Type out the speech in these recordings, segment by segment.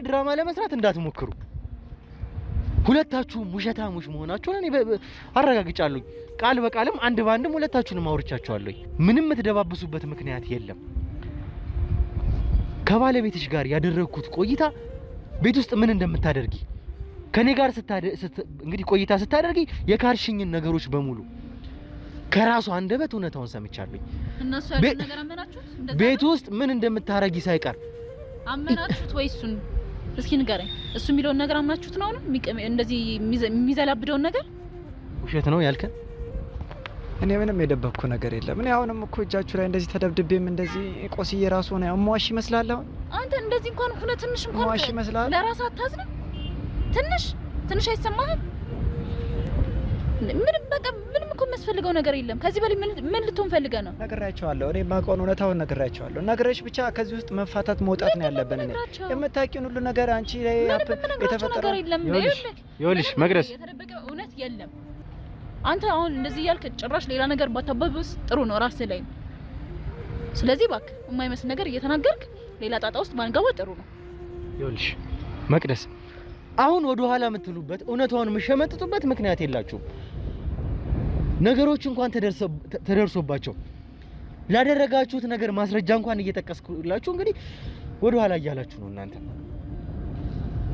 ድራማ ለመስራት እንዳትሞክሩ። ሁለታችሁም ውሸታሞች መሆናችሁን እኔ አረጋግጫለሁ። ቃል በቃልም አንድ በአንድም ሁለታችሁንም አውርቻችኋለሁ። ምንም የምትደባብሱበት ምክንያት የለም። ከባለቤትሽ ጋር ያደረግኩት ቆይታ ቤት ውስጥ ምን እንደምታደርጊ ከኔ ጋር እንግዲህ ቆይታ ስታደርጊ የካርሽኝን ነገሮች በሙሉ ከራሱ አንደበት እውነታውን ሰምቻለሁ። እነሱ ያሉት ነገር አመናችሁት? እንደዛ ቤት ነው? ውስጥ ምን እንደምታረጊ ሳይቀር አመናችሁት ወይ? እሱን እስኪ ንገረኝ። እሱ የሚለውን ነገር አምናችሁት ነው? አሁንም እንደዚህ የሚዘላብደውን ነገር ውሸት ነው ያልከን? እኔ ምንም የደበቅኩ ነገር የለም። እኔ አሁንም እኮ እጃችሁ ላይ እንደዚህ ተደብድቤም እንደዚህ ቆስዬ ራሱ ሆነ እሟሽ ይመስላል። አሁን አንተ እንደዚህ እንኳን ሆነ ትንሽ እንኳን እሟሽ ይመስላል። ለራስህ አታዝንም? ትንሽ ትንሽ አይሰማህም? ምንም በቃ ምንም እኮ የሚያስፈልገው ነገር የለም። ከዚህ በላይ ምን ልትሆን ፈልገህ ነው? ነግሬያቸዋለሁ። እኔ የማውቀውን እውነታውን ነግሬያቸዋለሁ። ነግሬሽ ብቻ ከዚህ ውስጥ መፋታት መውጣት ነው ያለብን። እኔ የምነግራቸው? የምታውቂውን ሁሉ ነገር አንቺ ላይ ምንም የምነግራቸው የተፈጠረው ነገር የለም። ይኸውልሽ፣ ይኸውልህ፣ ይኸውልሽ ምንም መቅደስ የተደበቀ እውነት የለም። አንተ አሁን እንደዚህ እያልክ ጭራሽ ሌላ ነገር ባታባብስ ጥሩ ነው ራስህ ላይ። ስለዚህ እባክህ የማይመስል ነገር እየተናገርክ ሌላ ጣጣ ውስጥ ባንገባ ጥሩ ነው። ይኸውልሽ መቅደስ አሁን ወደ ኋላ የምትሉበት እውነታውን የምሸመጥጡበት ምክንያት የላችሁም። ነገሮች እንኳን ተደርሶባቸው ላደረጋችሁት ነገር ማስረጃ እንኳን እየጠቀስኩላችሁ እንግዲህ ወደ ኋላ እያላችሁ ነው እናንተ።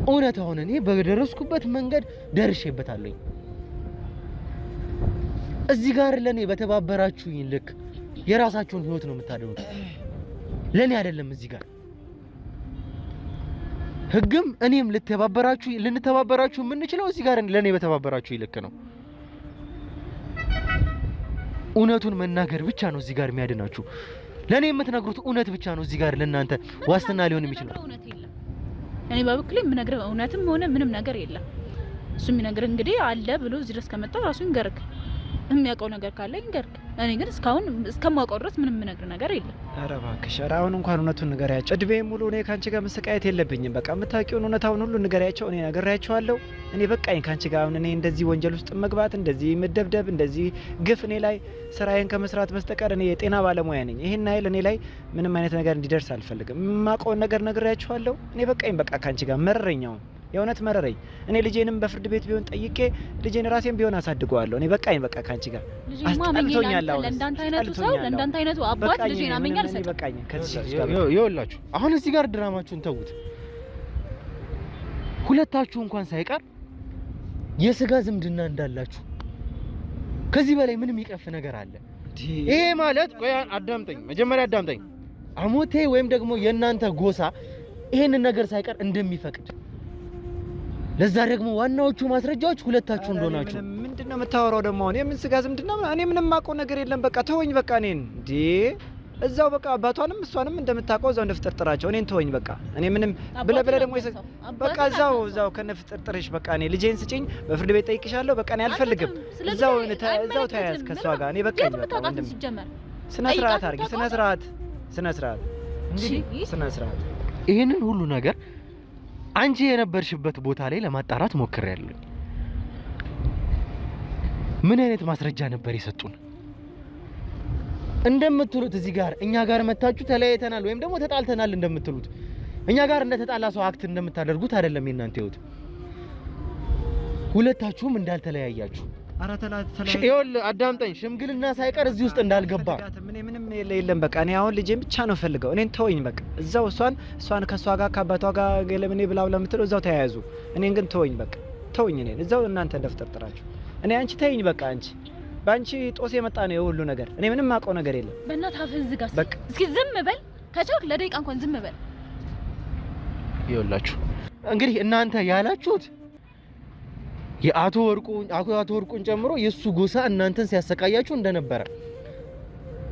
እውነታውን እኔ በደረስኩበት መንገድ ደርሼበታለሁ። እዚህ ጋር ለኔ በተባበራችሁኝ ልክ የራሳችሁን ህይወት ነው የምታድኑት፣ ለኔ አይደለም። እዚህ ጋር ህግም እኔም ልንተባበራችሁ የምንችለው እዚህ ጋር ለኔ በተባበራችሁ ልክ ነው። እውነቱን መናገር ብቻ ነው እዚህ ጋር የሚያድናችሁ። ለኔ የምትነግሩት እውነት ብቻ ነው እዚህ ጋር ለእናንተ ዋስትና ሊሆን የሚችለው። የምነግርህ እውነት የለም። እኔ በበኩሌ የምነግርህ እውነትም ሆነ ምንም ነገር የለም። እሱ የሚነግርህ እንግዲህ አለ ብሎ እዚህ ድረስ ከመጣ ራሱ ይንገርክ። የሚያውቀው ነገር ካለ ይንገርክ። እኔ ግን እስካሁን እስከማውቀው ድረስ ምንም የምነግርህ ነገር የለም። ኧረ እባክሽ፣ ኧረ አሁን እንኳን እውነቱን ንገሪያቸው። እድሜ ሙሉ እኔ ከአንቺ ጋር መሰቃየት የለብኝም። በቃ የምታውቂውን እውነታውን ሁሉ ንገሪያቸው። እኔ ነግሬያቸዋለሁ። እኔ በቃኝ ከአንቺ ጋር አሁን እኔ እንደዚህ ወንጀል ውስጥ መግባት፣ እንደዚህ መደብደብ፣ እንደዚህ ግፍ እኔ ላይ ስራዬን ከመስራት በስተቀር እኔ የጤና ባለሙያ ነኝ። ይሄን ያህል እኔ ላይ ምንም አይነት ነገር እንዲደርስ አልፈልግም። የማውቀውን ነገር ነግሬያቸዋለሁ። እኔ በቃኝ፣ በቃ ከአንቺ ጋር መረረኝ። አሁን የእውነት መረረኝ። እኔ ልጄንም በፍርድ ቤት ቢሆን ጠይቄ ልጄን ራሴን ቢሆን አሳድገዋለሁ። እኔ በቃኝ፣ በቃ ከአንቺ ጋር ልጄማ አመኜ አስጠልቶኛል። አሁንስ ለእንዳንተ አይነቱ ሰው አስጠልቶኛል። ለእንዳንተ አይነቱ አባት በቃኝ፣ ልጄን እኔ አመኜ ምንም እኔ አልሰጥም። በቃኝ ከዚህ ልጅ ጋር ይኸውላችሁ አሁን እዚህ ጋር ድራማችሁን ተዉት። ሁለታችሁ እንኳን ሳይቀር የስጋ ዝምድና እንዳላችሁ ከዚህ በላይ ምንም ይቀፍ ነገር አለ? ይሄ ማለት ቆይ አዳምጠኝ፣ መጀመሪያ አዳምጠኝ። አሞቴ ወይም ደግሞ የእናንተ ጎሳ ይሄንን ነገር ሳይቀር እንደሚፈቅድ ለዛ ደግሞ ዋናዎቹ ማስረጃዎች ሁለታችሁ እንደሆናችሁ። ምንድን ነው የምታወራው ደግሞ? አሁን የምን ስጋ ዝምድና? እኔ ምንም የማውቀው ነገር የለም። በቃ ተወኝ፣ በቃ እኔን እንዴ እዛው በቃ አባቷንም እሷንም እንደምታውቀው እዛው እንደፍጥርጥራቸው እኔን ተወኝ በቃ። እኔ ምንም ብለህ ብለህ ደግሞ በቃ እዛው እዛው ከነፍጥርጥርሽ በቃ እኔ ልጄን ስጭኝ፣ በፍርድ ቤት ጠይቅሻለሁ። በቃ እኔ አልፈልግም። እዛው እዛው ተያያዝ ከእሷ ጋር። እኔ በቃኝ በቃ ወንድም፣ ሲጀመር ስነ ስርዓት አድርጊ። ስነ ስርዓት፣ ስነ ስርዓት፣ እንግዲህ ስነ ስርዓት። ይህንን ሁሉ ነገር አንቺ የነበርሽበት ቦታ ላይ ለማጣራት ሞክሬያለሁ። ምን አይነት ማስረጃ ነበር የሰጡን? እንደምትሉት እዚህ ጋር እኛ ጋር መታችሁ ተለያይተናል ወይም ደግሞ ተጣልተናል እንደምትሉት እኛ ጋር እንደተጣላ ሰው አክት እንደምታደርጉት አይደለም የእናንተ ህይወት። ሁለታችሁም እንዳልተለያያችሁ ኧረ ይኸውልህ፣ አዳምጠኝ። ሽምግልና ሳይቀር እዚህ ውስጥ እንዳልገባ እኔ ምንም የለም በቃ እኔ አሁን ልጄን ብቻ ነው ፈልገው። እኔን ተወኝ በቃ እዛው እሷን እሷን ከእሷ ጋር ከአባቷ ጋር ገለምኔ ብላ ብላ የምትለው እዛው ተያያዙ። እኔን ግን ተወኝ በቃ ተወኝ። እኔን እዛው እናንተ እንደፍጠርጥራችሁ እኔ አንቺ ተይኝ በቃ። አንቺ በአንቺ ጦስ የመጣ ነው የሁሉ ነገር። እኔ ምንም የማውቀው ነገር የለም። በእናትህ አፍህን ዝጋ። በቃ እስኪ ዝም በል ከቻልክ ለደቂቃ እንኳን ዝም በል። ይኸውላችሁ እንግዲህ እናንተ ያላችሁት የአቶ ወርቁ አቶ ወርቁን ጨምሮ የእሱ ጎሳ እናንተን ሲያሰቃያችሁ እንደነበረ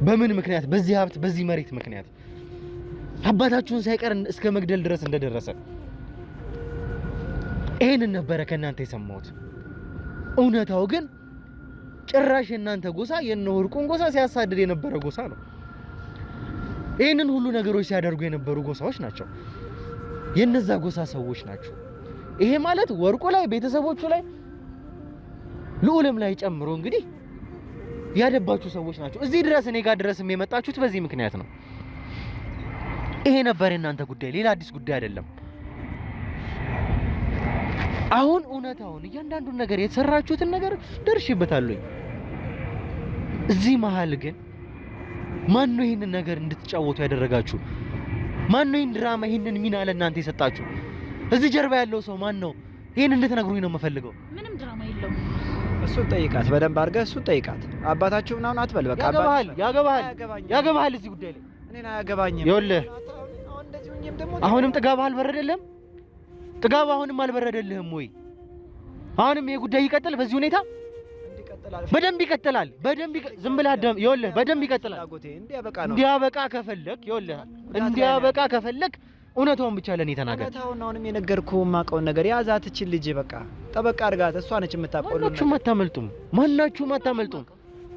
በምን ምክንያት? በዚህ ሀብት በዚህ መሬት ምክንያት አባታችሁን ሳይቀር እስከ መግደል ድረስ እንደደረሰ ይሄንን ነበረ ከእናንተ የሰማሁት። እውነታው ግን ጭራሽ የእናንተ ጎሳ የእነ ወርቁን ጎሳ ሲያሳድድ የነበረ ጎሳ ነው። ይህንን ሁሉ ነገሮች ሲያደርጉ የነበሩ ጎሳዎች ናቸው። የነዛ ጎሳ ሰዎች ናቸው። ይሄ ማለት ወርቁ ላይ ቤተሰቦቹ ላይ ልዑልም ላይ ጨምሮ እንግዲህ ያደባችሁ ሰዎች ናቸው። እዚህ ድረስ እኔ ጋር ድረስም የመጣችሁት በዚህ ምክንያት ነው። ይሄ ነበር የእናንተ ጉዳይ፣ ሌላ አዲስ ጉዳይ አይደለም። አሁን እውነታውን እያንዳንዱን ነገር የተሰራችሁትን ነገር ደርሼበታለሁኝ። እዚህ መሀል ግን ማን ነው ይህንን ነገር እንድትጫወቱ ያደረጋችሁ? ማን ነው ይህን ድራማ ይህንን ሚና ለእናንተ የሰጣችሁ? እዚህ ጀርባ ያለው ሰው ማን ነው? ይህን እንድትነግሩኝ ነው የምፈልገው። ምንም ድራማ የለውም። እሱን ጠይቃት በደንብ አድርገህ እሱን ጠይቃት። አባታችሁ ምናምን አትበል። በቃ ያገባሃል፣ ያገባሃል፣ ያገባሃል እዚህ ጉዳይ ላይ እኔን አያገባኝም። ይኸውልህ አሁንም ጥጋብ አልበረደልህም? ጥጋብ አሁንም አልበረደልህም ወይ? አሁንም ይሄ ጉዳይ ይቀጥል በዚህ ሁኔታ በደንብ ይቀጥላል። በደንብ ዝም ብለህ አዳም። ይኸውልህ በደንብ ይቀጥላል። እንዲያበቃ ከፈለክ ይኸውልህ እንዲያበቃ ከፈለክ እውነታውን ብቻ ለኔ ተናገር። እውነታውን አሁንም የነገርኩህ የማውቀውን ነገር ያዛት እችን ልጅ በቃ ጠበቃ አድርጋት። እሷ ነች የምታውቀው። ማናችሁም አታመልጡም። ማናችሁም አታመልጡም።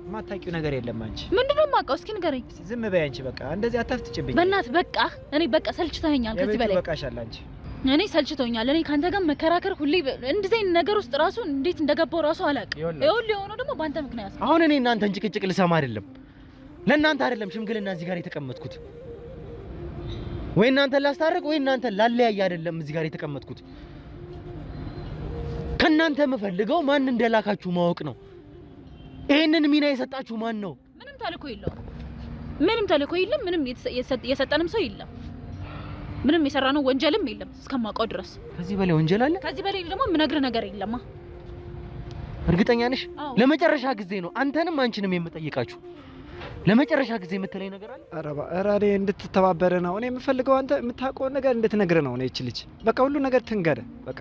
የማታውቂው ነገር የለም አንቺ። ምንድን ነው የማውቀው? እስኪ ንገረኝ። ዝም በይ አንቺ። በቃ እንደዚህ አታፍጥጭብኝ በእናትህ። በቃ እኔ በቃ ሰልችተኸኛል። ከዚህ በላይ በቃሻል አንቺ። እኔ ሰልችቶኛል። እኔ ካንተ ጋር መከራከር ሁሌ እንደዚህ አይነት ነገር ውስጥ ራሱ እንዴት እንደገባው ራሱ አላውቅም። ይኸውልህ የሆነው ደግሞ በአንተ ምክንያት ነው። አሁን እኔ እናንተን ጭቅጭቅ ልሰማ አይደለም፣ ለእናንተ አይደለም ሽምግልና እዚህ ጋር የተቀመጥኩት። ወይ እናንተን ላስታርቅ ወይ እናንተን ላለያይ አይደለም እዚህ ጋር የተቀመጥኩት። ከእናንተ የምፈልገው ማን እንደላካችሁ ማወቅ ነው። ይሄንን ሚና የሰጣችሁ ማን ነው? ምንም ተልእኮ የለውም። ምንም ተልእኮ የለም። ምንም የሰጠንም ሰው የለም። ምንም የሰራነው ወንጀልም የለም እስከማውቀው ድረስ። ከዚህ በላይ ወንጀል አለ? ከዚህ በላይ ደግሞ የምነግርህ ነገር የለማ። እርግጠኛ ነሽ? ለመጨረሻ ጊዜ ነው አንተንም አንቺንም የምጠይቃችሁ። ለመጨረሻ ጊዜ የምትለኝ ነገር አለ? ኧረ እኔ እንድትተባበረ ነው እኔ የምፈልገው። አንተ የምታውቀውን ነገር እንድትነግር ነው። እኔ እቺ ልጅ በቃ ሁሉ ነገር ትንገር። በቃ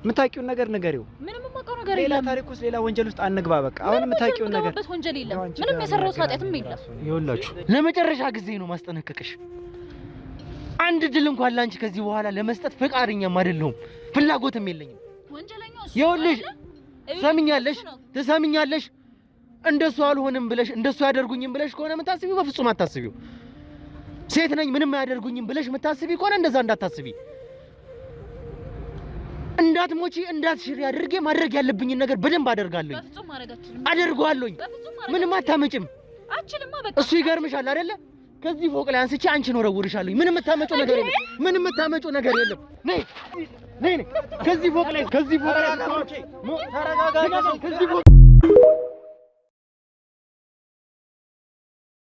የምታውቂውን ነገር ንገሪው። ምንም የማውቀው ነገር የለም። ሌላ ታሪክ ውስጥ ሌላ ወንጀል ውስጥ አንግባ። በቃ አሁን የምታውቂውን ነገር ወንጀል የለም። ምንም የሰራው ኃጢአትም የለም። ይኸውላችሁ ለመጨረሻ ጊዜ ነው ማስጠነቀቅሽ። አንድ ድል እንኳን ላንቺ ከዚህ በኋላ ለመስጠት ፈቃደኛም አይደለሁም፣ ፍላጎትም የለኝም። ወንጀለኛው እሱ ይኸውልሽ፣ ትሰሚኛለሽ? ትሰሚኛለሽ? እንደሱ አልሆንም ብለሽ እንደሱ ያደርጉኝም ብለሽ ከሆነ የምታስቢው በፍጹም አታስቢው። ሴት ነኝ ምንም አያደርጉኝም ብለሽ የምታስቢ ከሆነ እንደዛ እንዳታስቢ። እንዳትሞቺ እንዳትሽሪ አድርጌ ማድረግ ያለብኝን ነገር በደንብ አደርጋለሁኝ፣ አደርገዋለሁኝ። ምንም አታመጭም። እሱ ይገርምሻል አይደለ? ከዚህ ፎቅ ላይ አንስቼ አንቺን ወረውርሻለሁ። ምንም የምታመጪው ነገር የለም። ምንም የምታመጪው ነገር የለም። ነይ ነይ ነይ። ከዚህ ፎቅ ላይ ተረጋጋ። ከዚህ ፎቅ